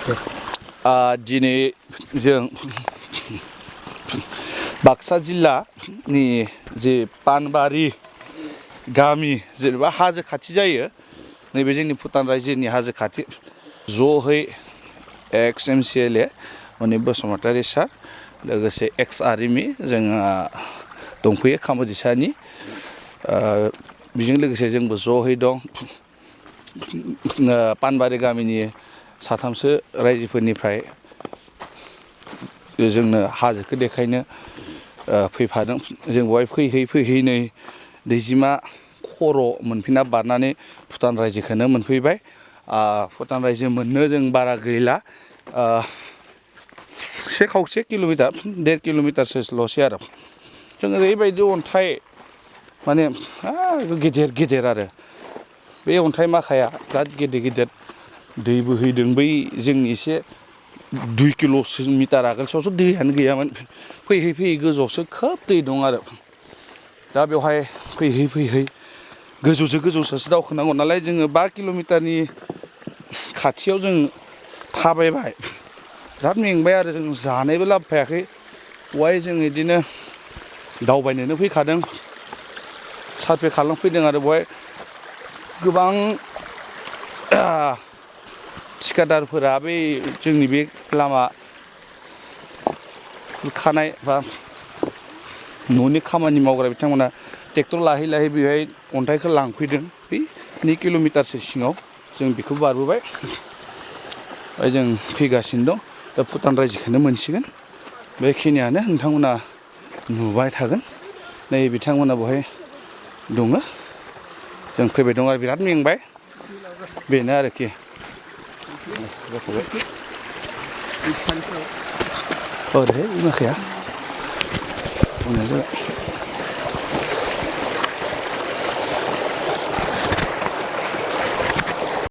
दिनै जों बाक्सा जिल्लानि जे पानबारि गामि जेनेबा हाजो खाथि जायो नैबे जोंनि भुटान रायजोनि हाजो खाथि ज'है एक्स MCLA मनिप बसुमतारी सार लोगोसे एक्स आर्मि जोंहा दंफैयो खामोदिसानि बेजों लोगोसे जोंबो ज'है दं पानबारि गामिनि साथामसो रायजोफोरनिफ्राय जोंनो हाजोखौ देखायनो फैफादों जों बेवहाय फैयै नै दैजिमा खर' मोनफैना बारनानै भुटान रायजोखौनो मोनफैबाय भुटान रायजो मोननो जों बारा गैला 1.5 किल'मिटार 1.5 किल'मिटारसोल'सै आरो जों ओरैबायदि अन्थाइ माने गिदिर गिदिर आरो बे अन्थाइ माखाया बिराद गिदिर गिदिर दै बोहैदों बै जोंनि एसे 2 किल'मिटार आगोलसोआवथ' दैयानो गैयामोन फैयै गोजौआवसो खोब दै दं आरो दा बेवहाय फैयै गोजौसो गोजौसो दावखोनांगौ नालाय जोङो 5 किल'मिटारनि खाथियाव जों थाबायबाय बिराद मेंबाय आरो जों जानायबो लाबोफायाखै बेवहाय जों बिदिनो दावबायनोनो फैखादों सारभे खालामफैदों आरो बेवहाय गोबां थिखादारफोरा बै जोंनि बे लामा खुरखानाय बा न'नि खामानि मावग्रा बिथांमोना ट्रेक्टर लाहै बेहाय अन्थाइखौ लांफैदों बै 2 किल'मिटारसो सिङाव जों बेखौ बारबोबाय ओमफ्राय जों फैगासिनो दं दा भुटान रायजोखौनो मोनसिगोन बेखिनियानो नोंथांमोना नुबाय थागोन नै बिथांमोना बेवहाय दङ जों फैबाय दं आरो बिराद मेंबाय बेनो आरोखि ओरैहाय माखाया